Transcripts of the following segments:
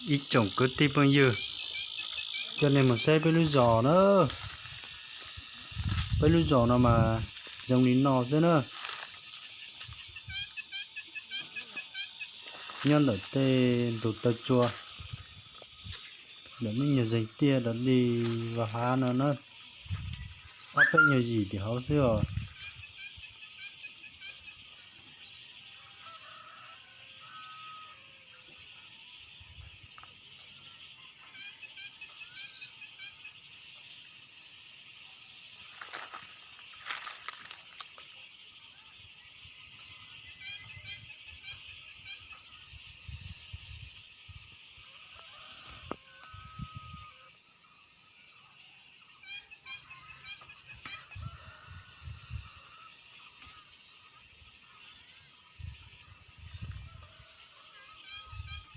Ib tsoom kwv tij phooj ywg, coj nej mus saib peb lub zos na. Peb lub zos no mas zoo li no xwb na. Nyob ntawm tej ntug taw tsua, ntawm me nyuag zeeg tiaj dog dig vaj hav no na, ob peb nyuag yim tim hauv xwb os.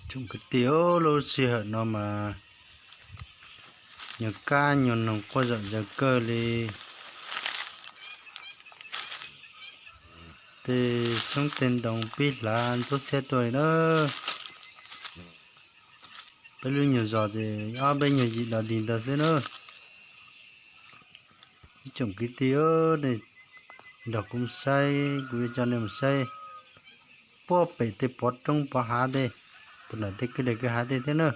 Tsoom kwv tij, lub sij hawm no mas nyuag kab nyuag noog quaj zom zaws kawg li. Tej xyoob tej ntoo pib hlav ntxhuab xiab tuaj li na. Peb lub nyuag zos ces ob peb nyuag yim dog dig ntawd xwb na. Ib tsoom kwv tij, nej nrog kuv saib, kuv yuav coj nej mus saib puag pem tej pov roob pov hav tej, puag nram tej kwj deg kwj hav tej thiab na.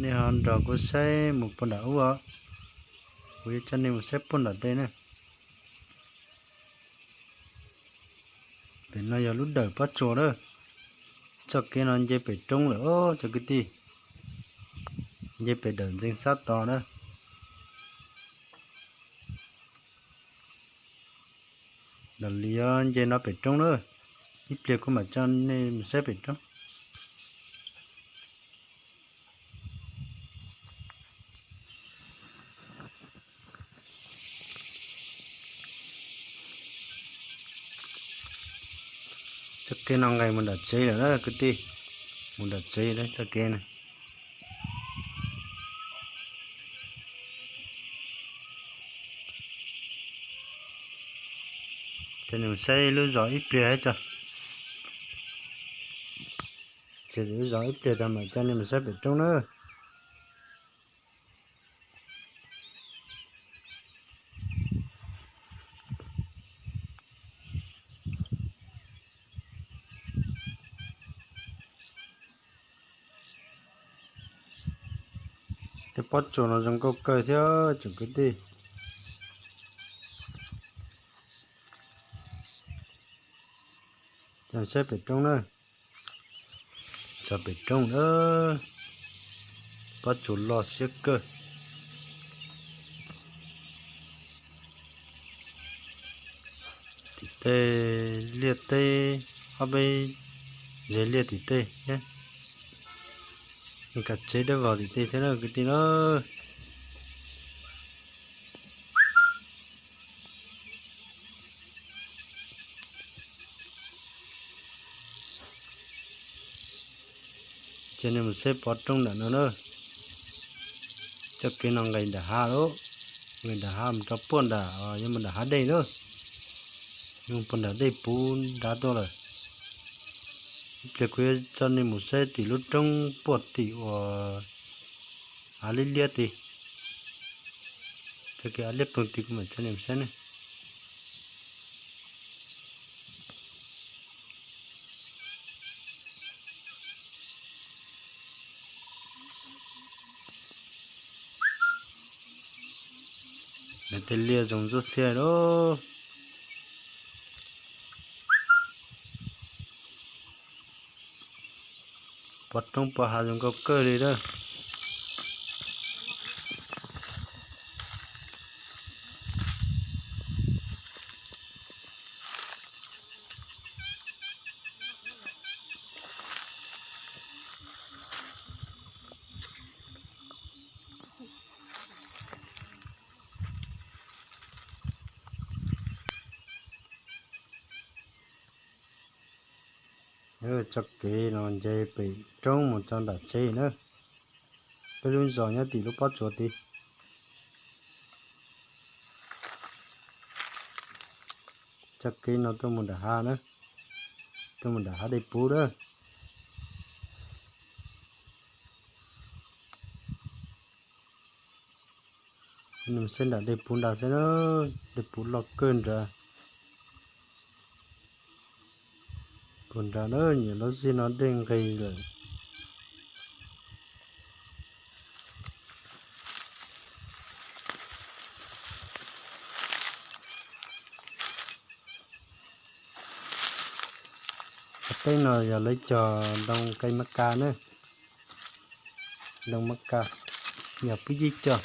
Nej ho nrog kuv saib mus puag nram ub os, kuv yuav coj nej mus saib puag nram tej na. Pem no yog lub dawm pob tsuas na. Txoj kev no nce pem roob lawm os cov kwv tij, nce pem dawm ntxeev xab tos na. Lam li nce no pem roob na, ib pliag kuv mam coj nej mus saib pem roob. Txoj kev no nqes mus nram tsev lawm na kwv tij, mus nram tsev lawm txoj kev na. Coj nej mus saib lub zos ib pliag tso. Ces lub zos ib pliag tso mam coj nej mus saib pem roob na. Tej pob tsuas no zoo nkauj kawg thiab tsoom kwv tij. Coj saib pem roob na, txog pem roob na, pob tsuas loj siab kawg. Tim tej liaj teb, ob peb zes liaj tim tej thiab, kav tsev dawb vog tim tej thiab na kwv tij na. Ces nej mus saib pov roob nram no na. Txoj kev no nqes nram hav lawm, nqes nram hav mus rau puag nram, yuav mus nram hav dej lawm, yuav mus puag nram dej puv nrad tuaj lawm. Ib pliag kuv yuav coj nej mus saib tim lub roob puag tim uas hav liab liab tid. Txoj kev hav liab ploog tid kuv mam coj nej mus saib ne. Tej liaj zoo ntsuab xiab lawm. Pov roob pov hav zoo nkauj kawg li lawm. Txoj kev no nce pem roob mus txog nram tsev na. Peb lub zos nyob tim lub pob tsuas tid. Txoj kev no tuaj mus nram hav na, tuaj mus nram hav dej puv lawm. Nws xeb nram dej puv nrad xwb na, dej puv loj kawg nrad. Puv nrad na, nyiam lub zij no dej nqis lawm. Qhov teb no yog lawv cog ntoo qe mab kas na, ntoo mab kas yog pib yib cog.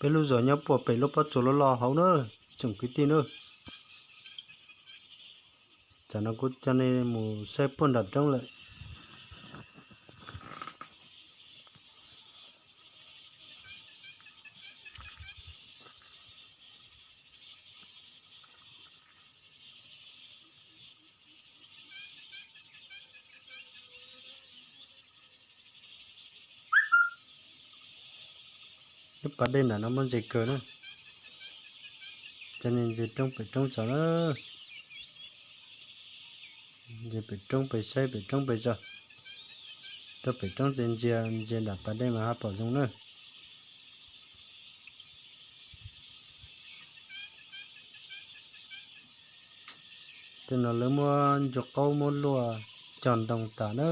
Peb lub zos nyob puag pem lub pob tsuas loj loj hauv na, tsoom kwv tij na. Tsam no kuv coj nej mus saib puag nram roob lawm. Lub pas dej nram no muaj ntses kawg na. Coj nej ntsia roob pem roob tso na. Ntsia pem roob pem saib pem roob pem tso. Tuaj pem roob ces ntsia ntsia nram pas dej mas ho pom zoo na. Tej no lawv muab ncua qaub muab luaj cog ntoo tas na,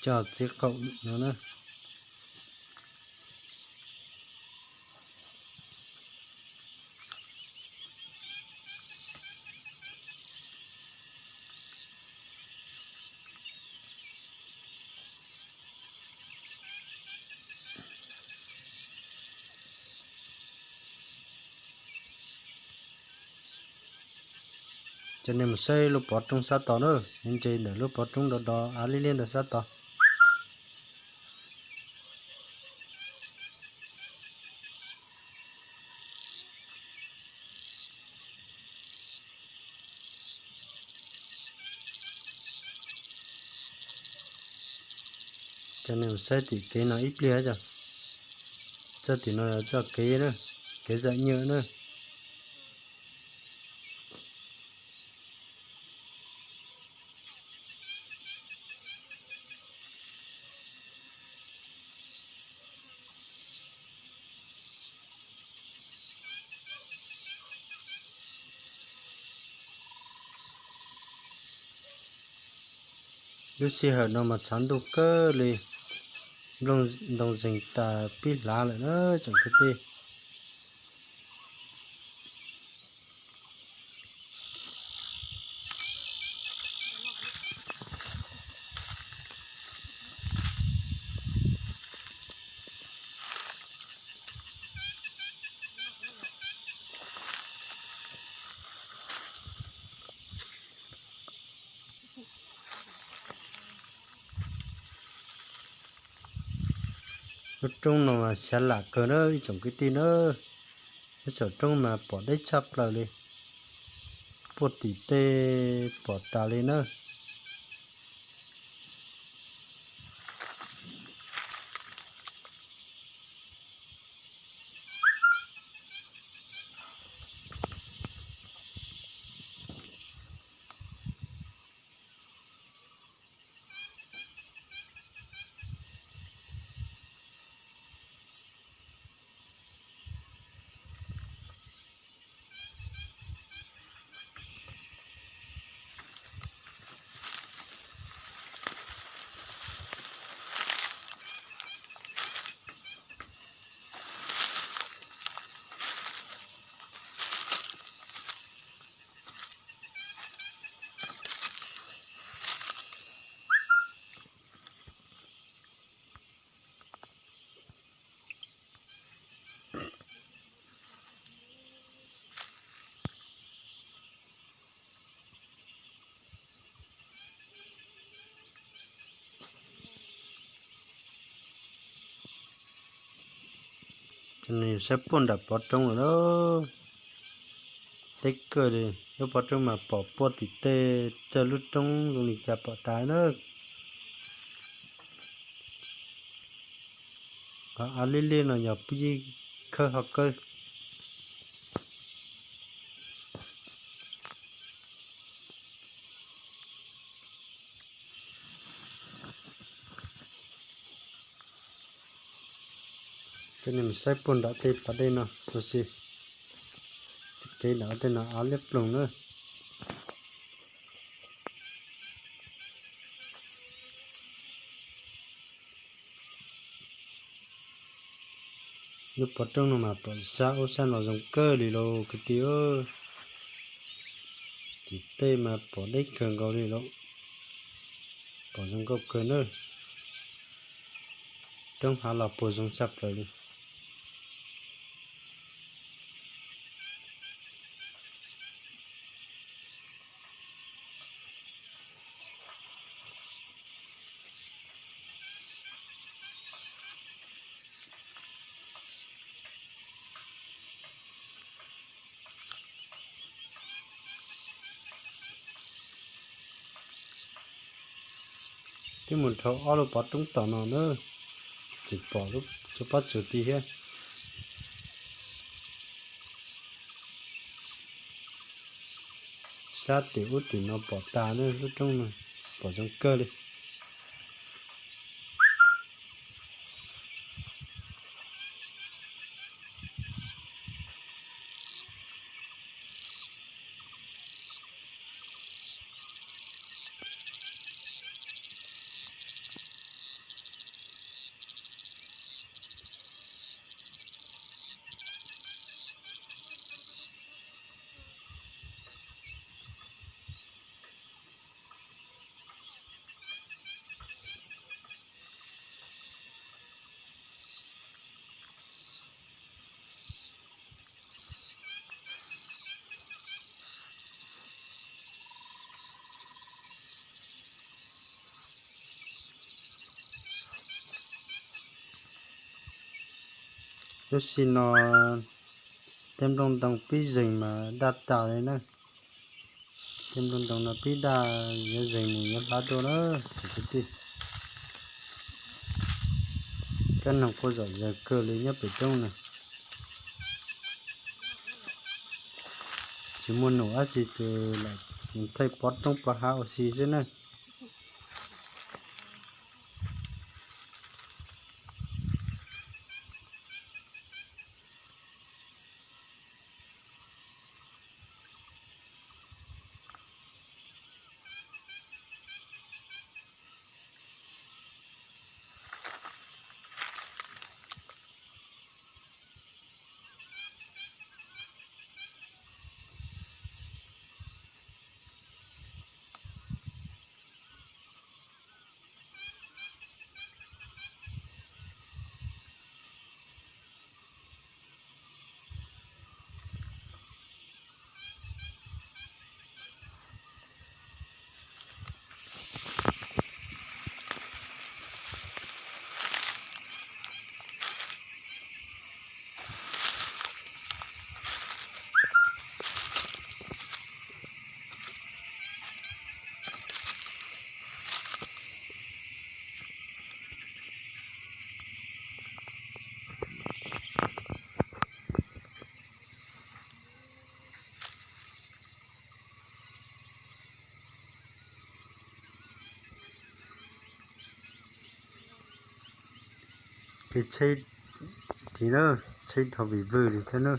cog txiv qaum no na. Coj nej mus saib lub pov roob sab tod na, ntsia ntawm lub pov roob do do av liab liab ntawd sab tod. Coj nej mus saib tim kev no ib pliag, txoj tim no yog txoj kev na, kev zam nyaj na. Lub sij hawm no mas tshav ntuj kawg li, nplooj ntoo zeeg tas pib hlav lawm na tsoom kwv tij. Lub roob no mas xyav lam kawg na ib tsoom kwv tij na. Lub saum roob mas pom deb tshaj plaws li, puag tim tej pom tas li na. Nws saib puag nram pov roob lawm na. Deb kawg li, lub pov roob mas pom puag tim tej, txawj lub roob zoo li cas pom tas na. Qhov av liab liab no yog pib khawb ho kawb. Coj nej mus saib puag nram tej pas dej no ua si. Kev nram tej no av liab ploog na. Lub pov roob no mas pom sab ub sab no zoo kawg li lauj kwv tij. Tim tej mas pom deb kawg nkaus li lauj. Pom zoo nkauj kawg na. Roob hav los puag zoo tshaj plaws li. Twb mus dhau ob lub pov roob tom no na, tseem pom lub tsua pob tsuas ti thiab. Sab tim ub tim no pom tas na, lub roob no pom zoo kawg li. Lub sij no tej nplooj ntoo pib zeeg mas daj tas li na. Tej nplooj ntoo no pib daj, yuav zeeg mus yuav hlav dua na. Kwv tij, kab noog quaj zom zaws kawg li nyob pem roob na. Tsis muaj num dab tsi ces lam thaij pov roob pov hav ua si xwb na. Kev tsheb tid na, tsheb dhau vim vwg li thiab na.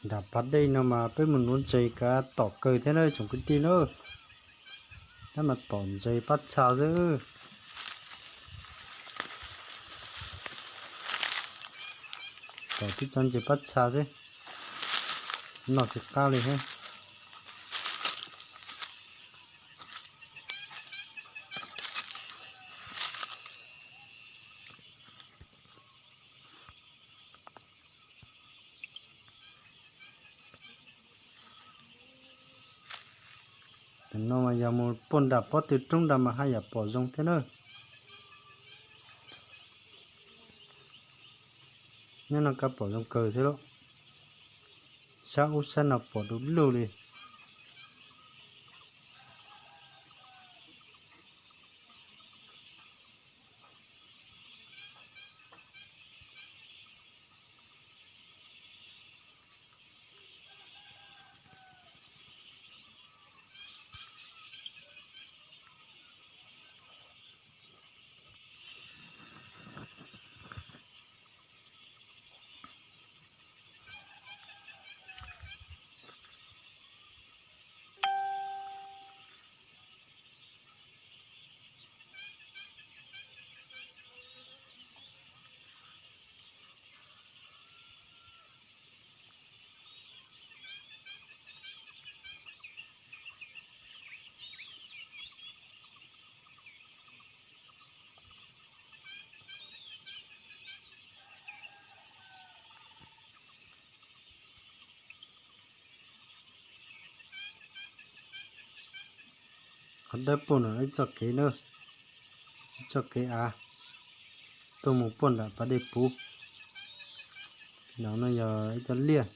Nram pas dej no mas peb mus nuv ntses kav tom kawg thiab na tsoom kwv tij na. Tab mas tom ntses pab txha xwb. Tom tib tsob ntses pab txha xwb, noj tsis qab li thiab. Tam no mas yog mus puag nram pob tw roob nrad mas haj yam pom zoo thiab na. Nyob no kab pom zoo kawg thiab lauj. Sab ub sab no pom du lug li. Qhov dawb paug no ib txoj kev na, ib txoj kev av tuaj mus puag nram pas dej puv. No no yog ib co liaj.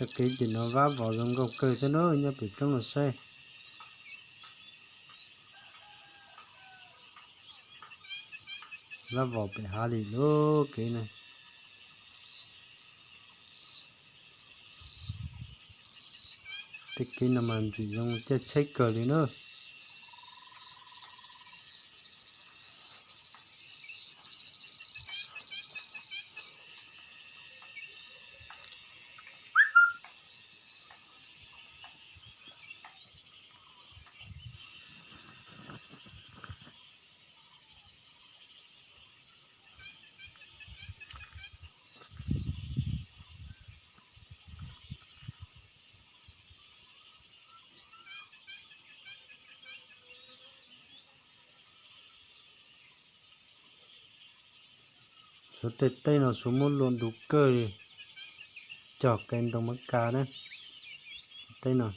Txoj kev tim no vab vos zoo nkauj kawg thiab na, nyob pem roob los saib. Vab vos pem hav li lub kev na. Tej kev no mas ntxim zoo caij tsheb kawg li na. Suav tej teb no suav muab luaj du kawg li, cog kev ntoo mab kas na, teb no.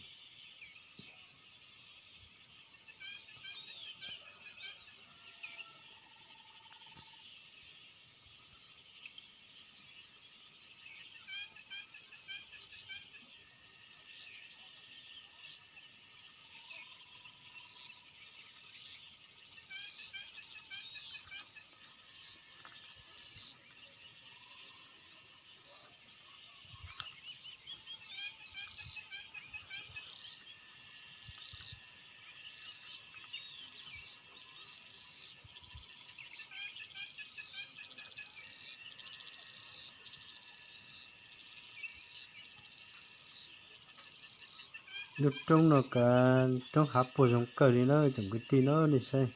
Lub roob no kav roob hav puag zoo kawg li na tsoom kwv tij na, nej saib.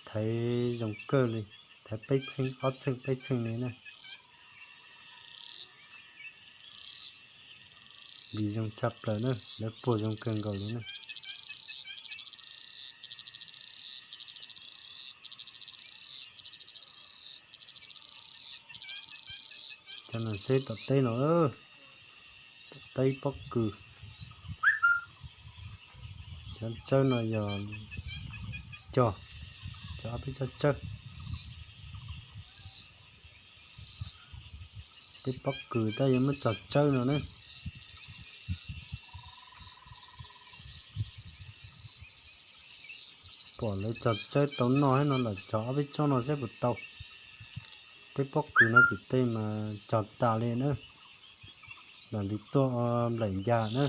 Thaiv zoo kawg li, thaiv peb txheej ob txheej peb txheej li na. Vis zoo tshaj plaws na, lawv puag zoo kawg nkaus li na. Seb tom teb no, tom teb pob kws. Cov tsawb no yog cog, cog ob peb tsob tsawb. Teb pob kws tab yuav muab cog tsawb no ne. Pom lawv cog tsawb tau noj thiab no los cog ob peb tsob no saib puas tau. Teb pob kws no tim tej mas cog tas li na, lam li tuaj nplaim ncas na.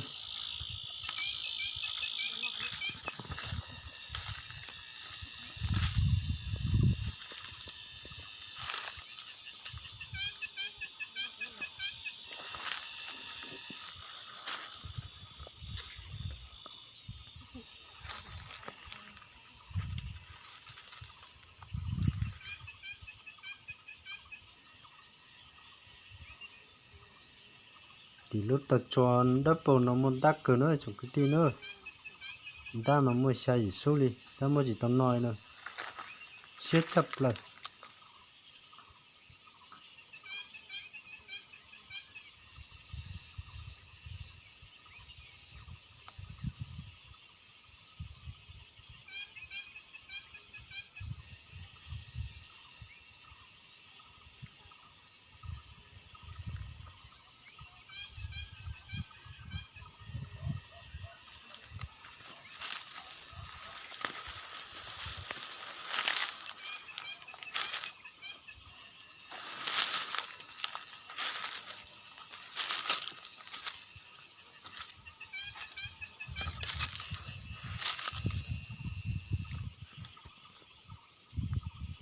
Tim lub tog tsua dawb paug no muaj ntab kawg na tsoom kwv tij na. Ntab mas muaj xya yim xub li tab muab tsis tau noj li na, siab tshaj plaws.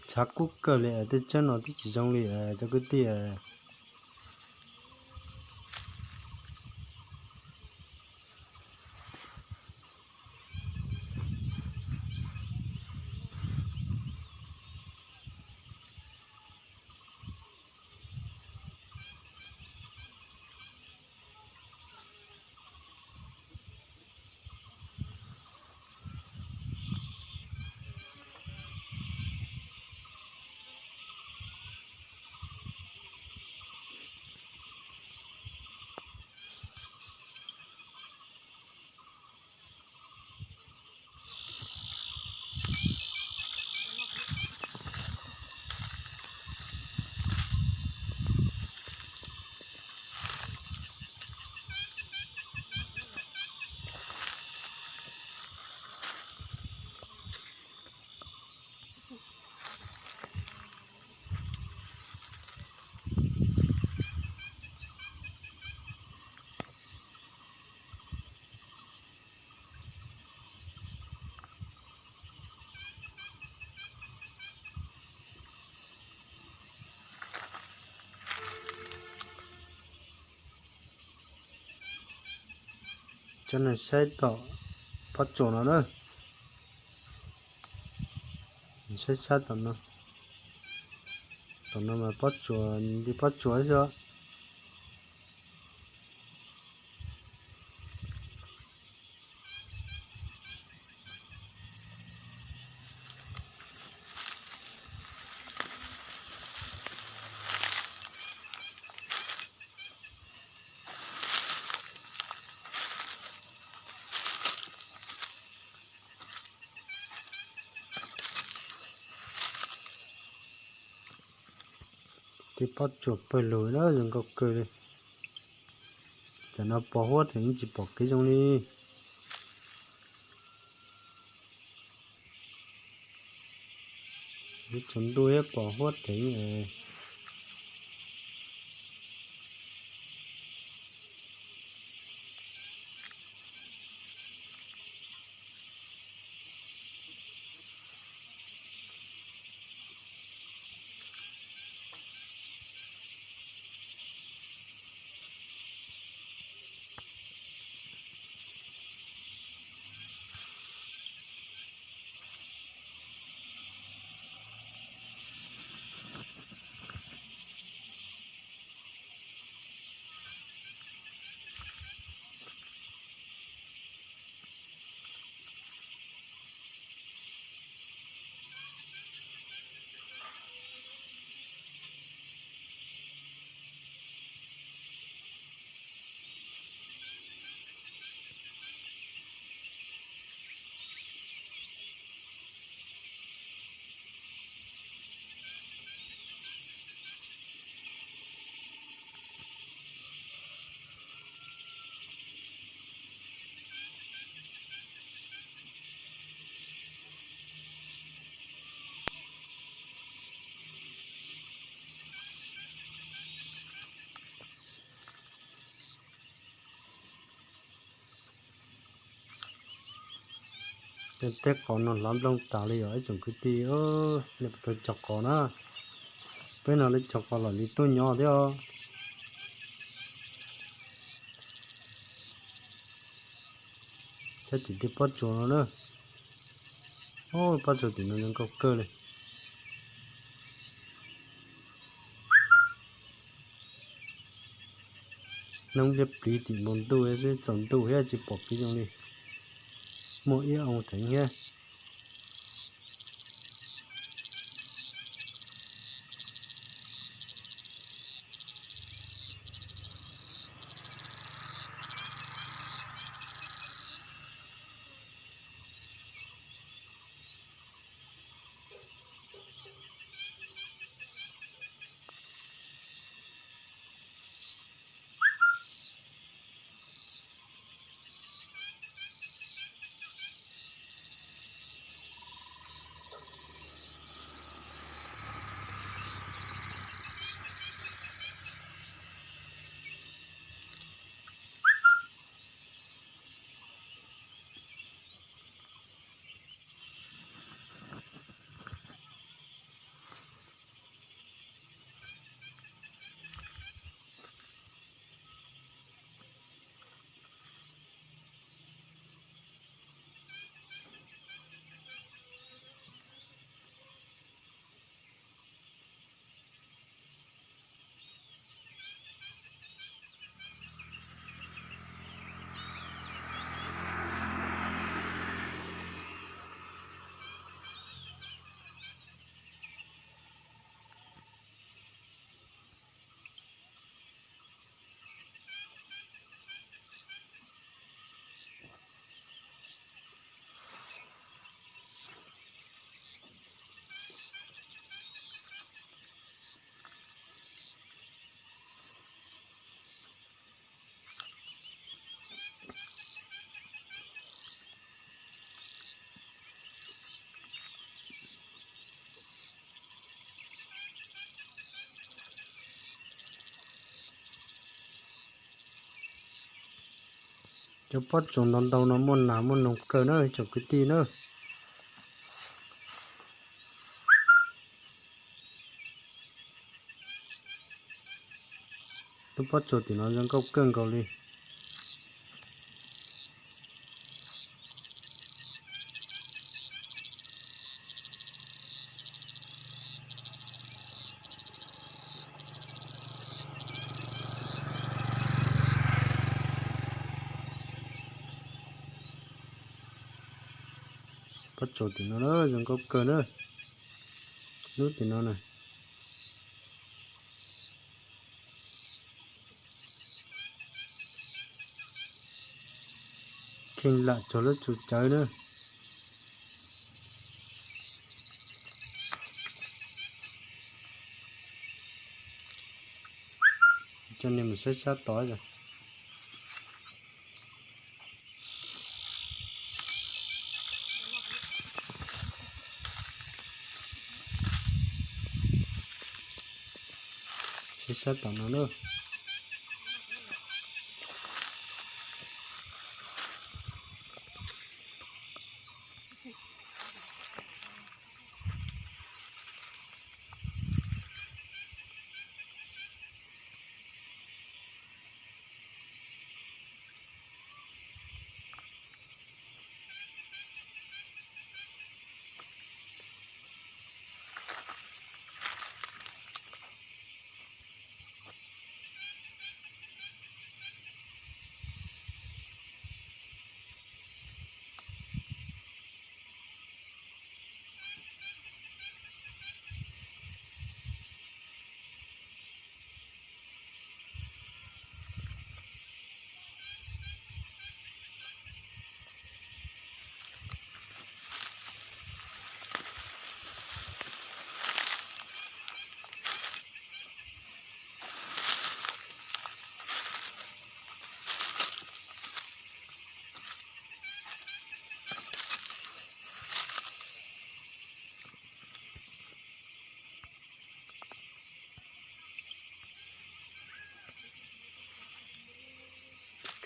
Tshav kub kawg li, tej tsawb no twb tsis zoo li cov kwv tij. Cov neeg saib tom pob tsuas no na, saib sab tom no, tom no mas pob tsuas, li pob tsuas xwb. Tej pob tsuas pawg lug na zoo nkauj kawg li. Tam no pos huab theem tsis pom kev zoo li. Ib tsaus ntuj thiab pos huab theem. Tej teb qos no hlav nplooj tas li os ib tsoom kwv tij, nej puas tau cog qos na? Peb no lawv cog qos los li tuaj nyob thiab os. Saib tim tej pob tsuas no na. Pob tsuas tim no zoo nkauj kawg li. Noob liab pliv tim npoo ntuj xwb, tsaus ntuj thiab tsis pom kev zoo li. Muaj ib oo theev thiab. Cov pob tsuas ntau ntau no muaj nas muaj noog kawg na tsoom kwv tij na. Lub pob tsuas tim no zoo nkauj kawg nkaus li. Pob tsuas tim no zoo nkauj kawg na. Lub tim no na. Kheej lam tsuag lub tsuas cawv na. Coj nej mus saib sab tod. Saib sab tom no na.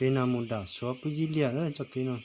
Kev no mus nram Suav Pub Yib Liaj na txoj kev no.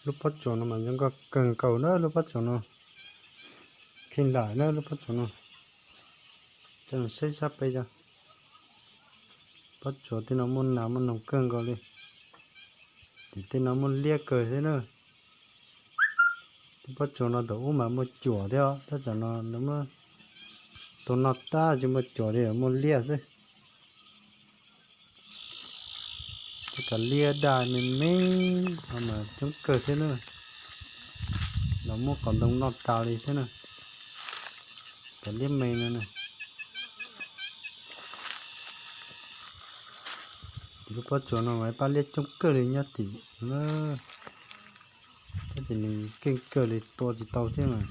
Lub pob tsuas no mas zoo nkauj kawg nkaus na, lub pob tsuas no. Kheej lawm na lub pob tsuas no. Coj saib sab peb cov pob tsuas tej no muaj nas muaj noog kawg nkaus li. Ces tej no muaj liab kawg thiab na. Lub pob tsuas no thaum ub mas muaj cuam thiab, tab tom no lawv muab tua noj tag tsis muaj cuam li, muaj liab xwb. Tej kav liab daj me me no mas coob kawg thiab na. Los muab qos ntoo noj tas li thiab na. Kav liab me no na. Ces lub pob tsuas no mas pab liab coob kawg li nyob tim na. Tab sis nws keej kawg li tua tsis tau thiab mas.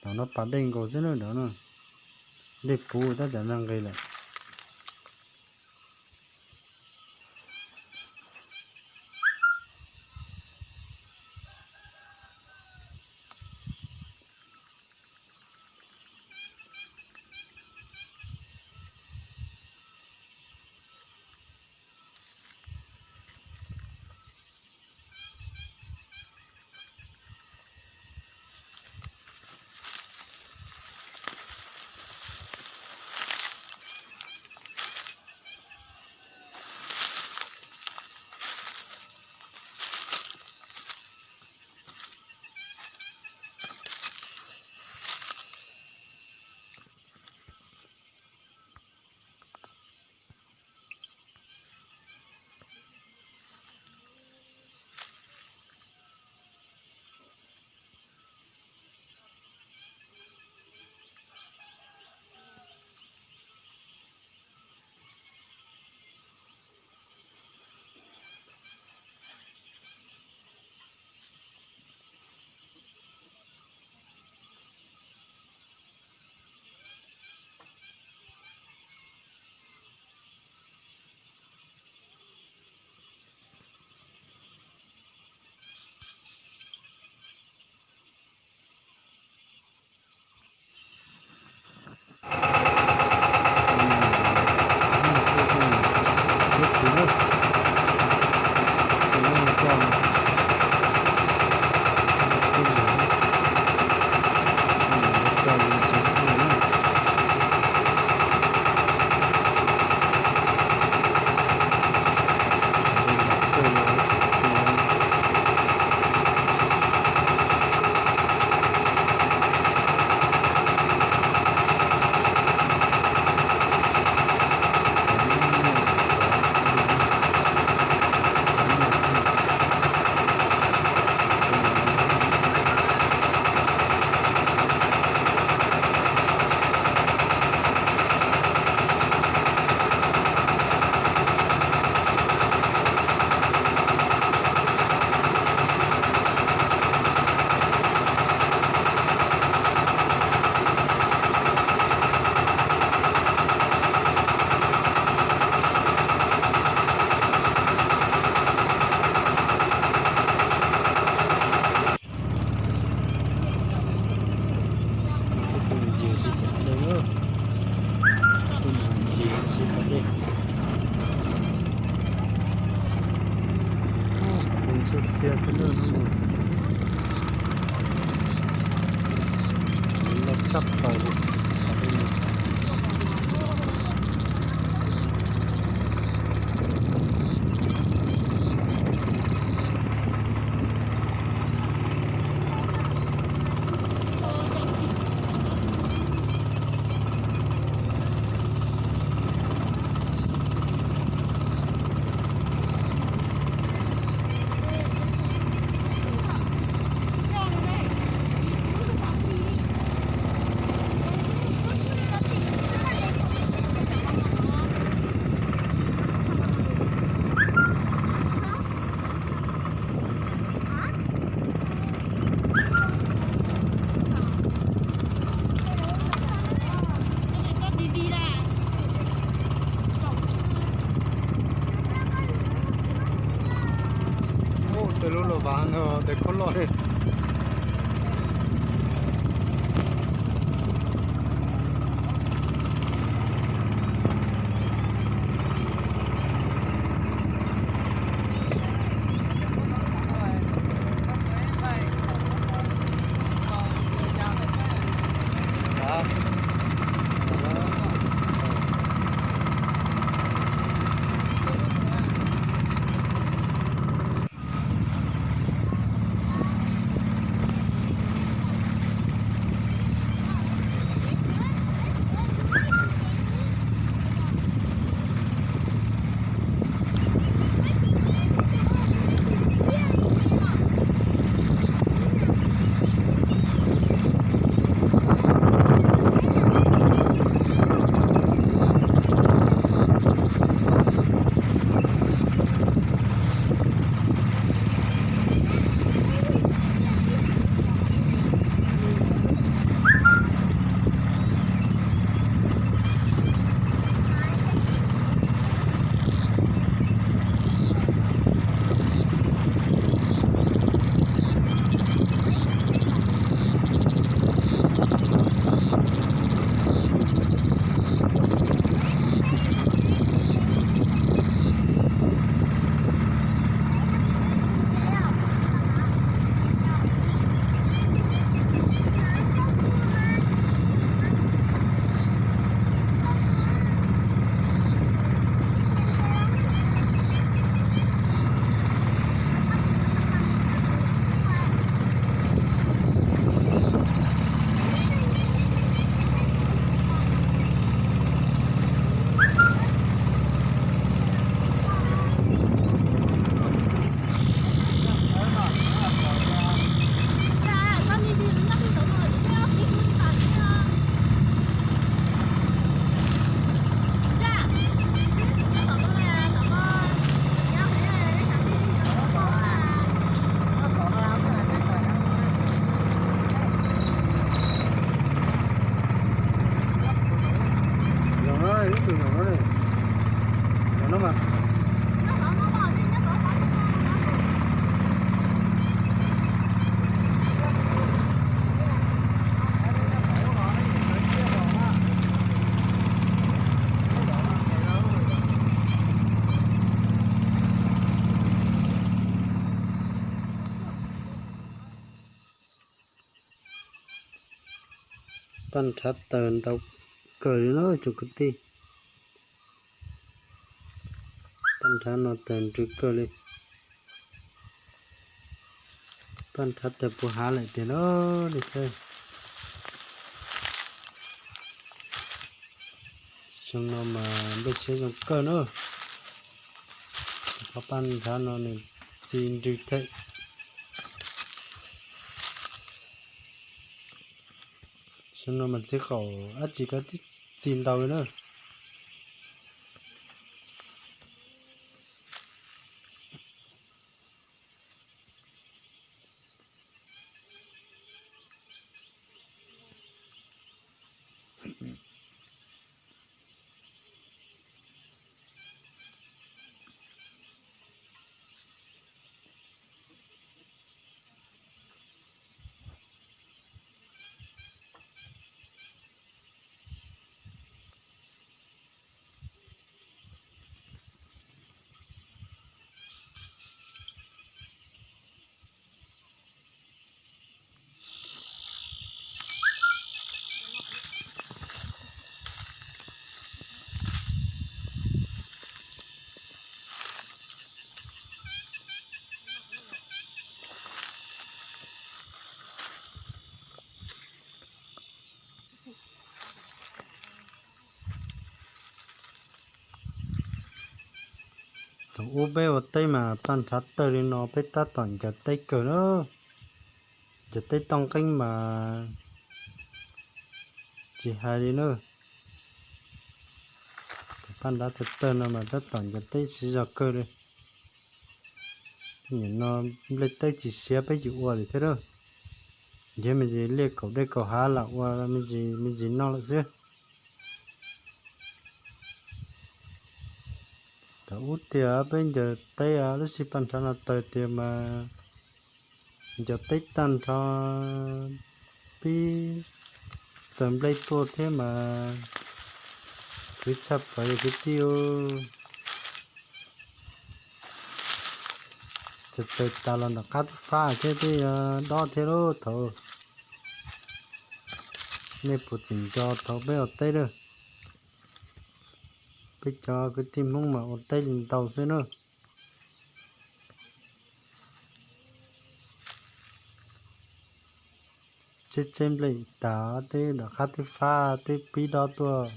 Tom no pas dej nkaus xwb na, tom no dej puv tab tom nqis lawm. Tus ntses tsis pom dej na. Tus ntses tsis pom dej. Tus ntses xiab xwb na no. Loj tshaj plaws li. Tes lub los vav no tes khaub loj li. Paj nrhav taws ntau kawg li na tsoom kwv tij. Paj nrhav no taws nrws kawg li. Paj nrhav taws puv hav lawm tiag na. Xyoo no mas nplej siab zoo kawg na. Qhov paj nrhav no nws txi nrws theem. Xyoo no mas txiv qaum dab tsi koj tib txi ntau li na. Thaum ub peb ua teb mas paj nrhav tawg li no peb tab tom ncaws teb kawg na. Ncaws teb toj nqeeb mas tsis hais li na. Paj nrhav tawg tawg no mas tab tom ncaws teb siv zog kawg li. Nim no nplej teb tsis siav peb tsis ua li thiab lawm. Nrhiav me ntsis liaj kaum dej kaum hav lam ua me ntsis me ntsis noj lawm xwb. Thaum ub tiag peb ncaws teb lub sij paj nrhav no tawg tiag mas ncaws teb tag nrho pib tawg nplej tuaj thiab mas khwv tshaj plaws li kwv tij. Tawg tawg tas los nram qab twb fab thiab twb dob thiab lub thaud. Nej puas tseem nco thaum peb ua teb lawm? Peb cov kwv tij Hmoob mas ua teb li ntau xwb na. Tseb tseb nplej tas twb nram qab twb fab twb pib dob tuaj.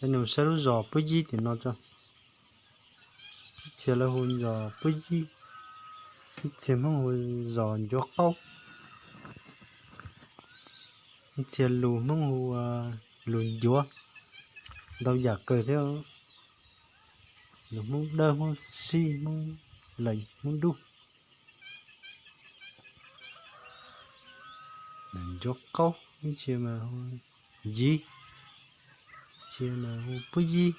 Cov nus saib lub zos Pub Yib tim no tso. Ib txhia lawv hu zos Pub Yib, ib txhia Hmoob hu zos Ncuav Qaub, ib txhia lus Hmoob hu lus Ncuav, ntau yam kawg thiab. Lus Hmoob Dawb, Hmoob Sib, Hmoob Lees, Hmoob Dub. Ncuav Qaub, ib txhia mas hu Yiv, ib txhia mas hu Pub Yib.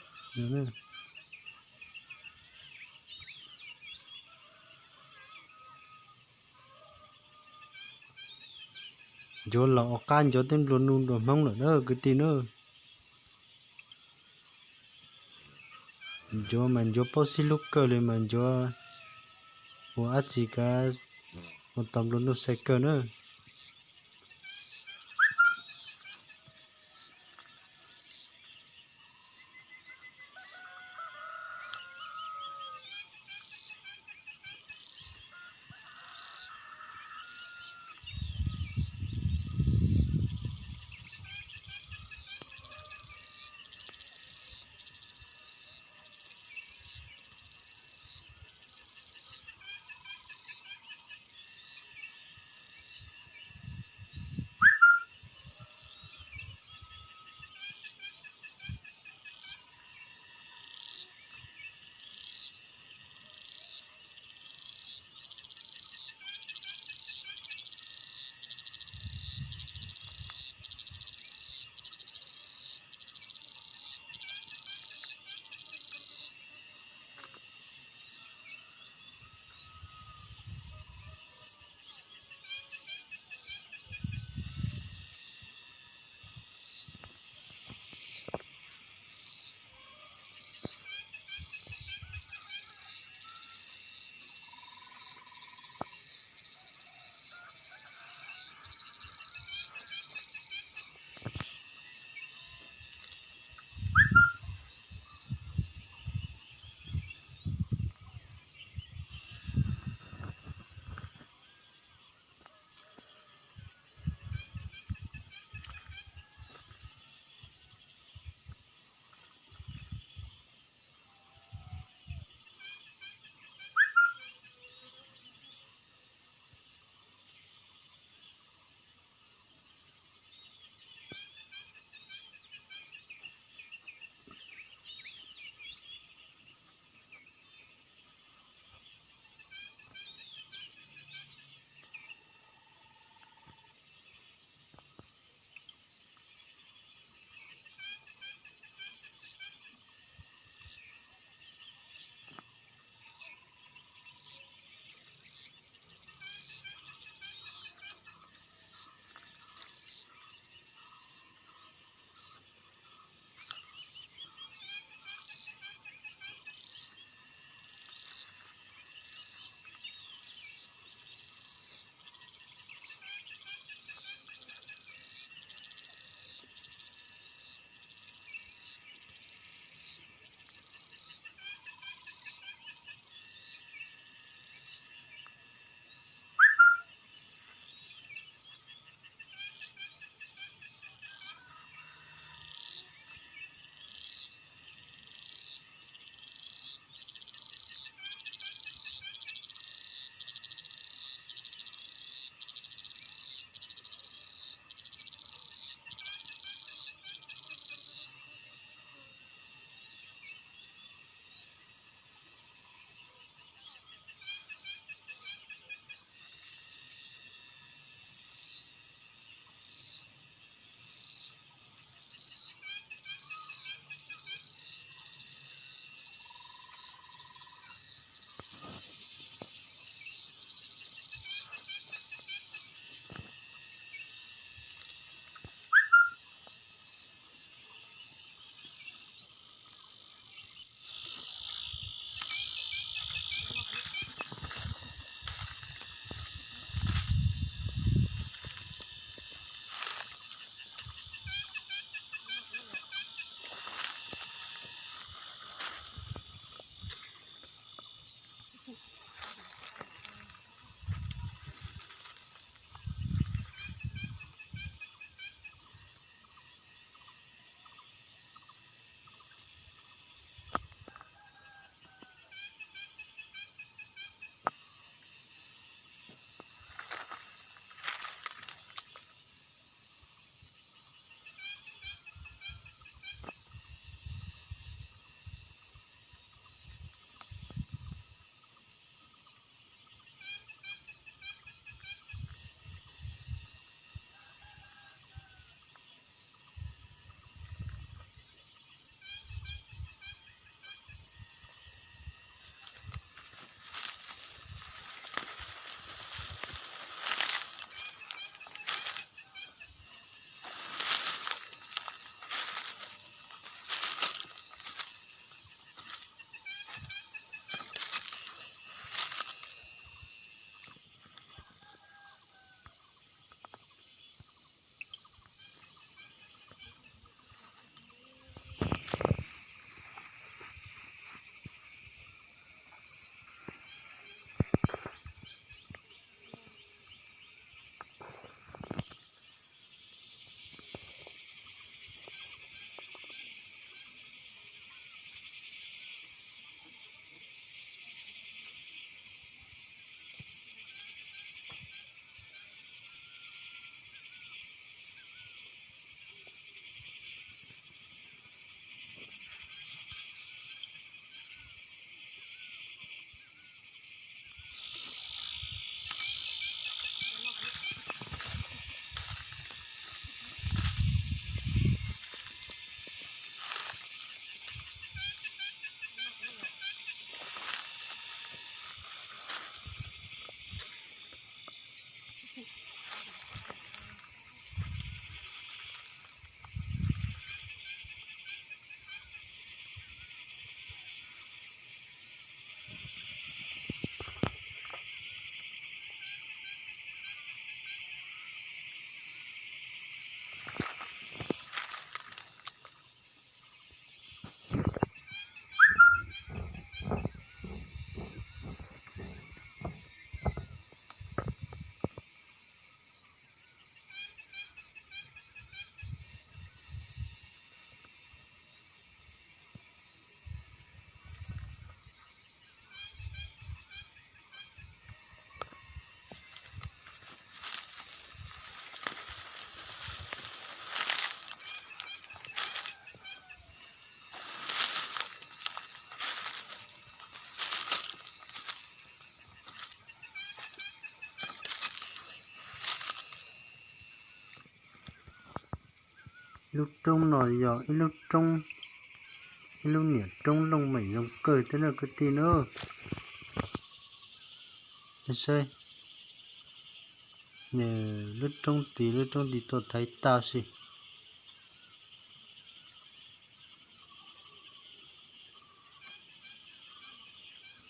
Ncuav los ua qab ncuav tej nplua nuj nplua hmoob lawm na kwv tij na. Ncuav mas ncuav paub sib hlub kawg li mas ncuav ua dab tsi kav ua tau nplua nuj sai kawg na. Lub roob no yog ib lub roob, ib lub niam roob looj mem zoo kawg thiab na kwv tij na. Saib, lub roob tid, lub roob tid tuaj thaiv tau si.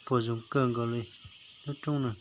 Puas zoo kawg nkaus li lub roob no.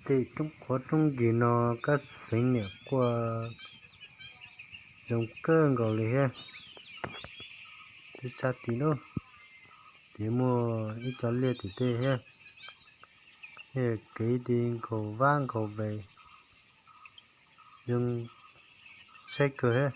Tej roob qhuav roob nkig no kab xeev niam quaj zoo kawg nkaus li thiab. Twb txhab tim lub, ces muaj ib co liaj tim tej thiab, kev ti nkaus vaj nkaus ve, zoo saib kawg thiab.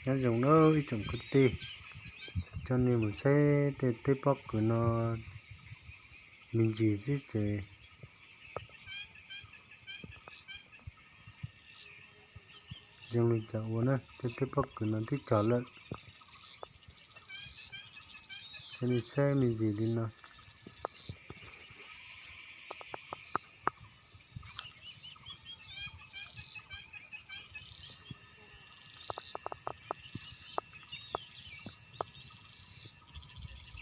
Nyob zoo nawb ib tsoom kwv tij, coj nej mus saib tej teb pob kws no me ntsis xwb ces zoo li cas ua na, tej teb pob kws no twb cog lawm. Coj nej saib me ntsis li no.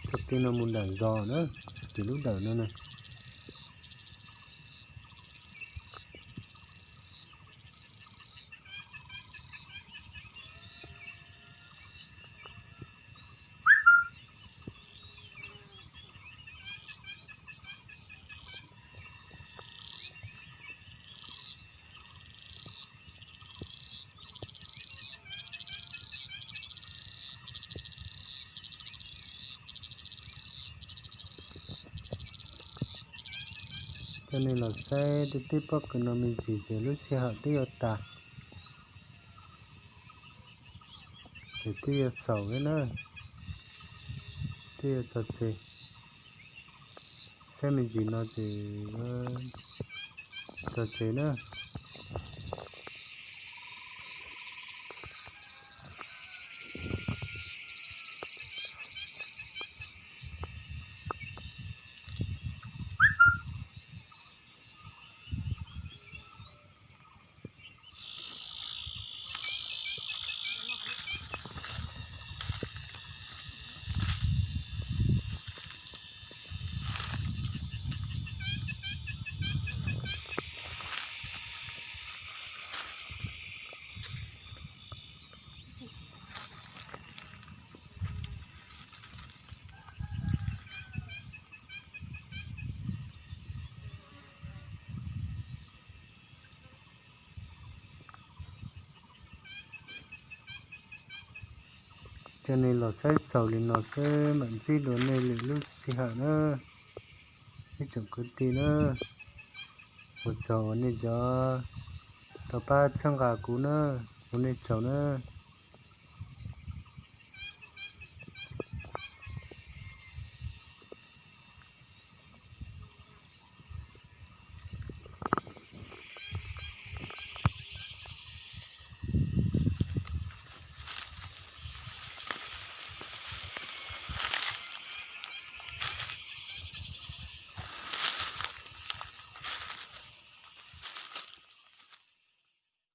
Txoj kev no mus nram zos na, tim lub dawm no na. Coj nej los saib tej teb pob kws no me ntsis ces lub sij hawm twb yuav tas, ces twb yuav xaus thiab na, twb yuav txog tsev. Saib me ntsis no ces txog tsev na. Coj nej los saib xaus li no xwb mam ntsib dua nej lwm lub sij hawm na, ib tsoom kwv tij na. Ua tsaug uas nej cov tau pab txhawb nqa kuv na, ua nej tsaug na.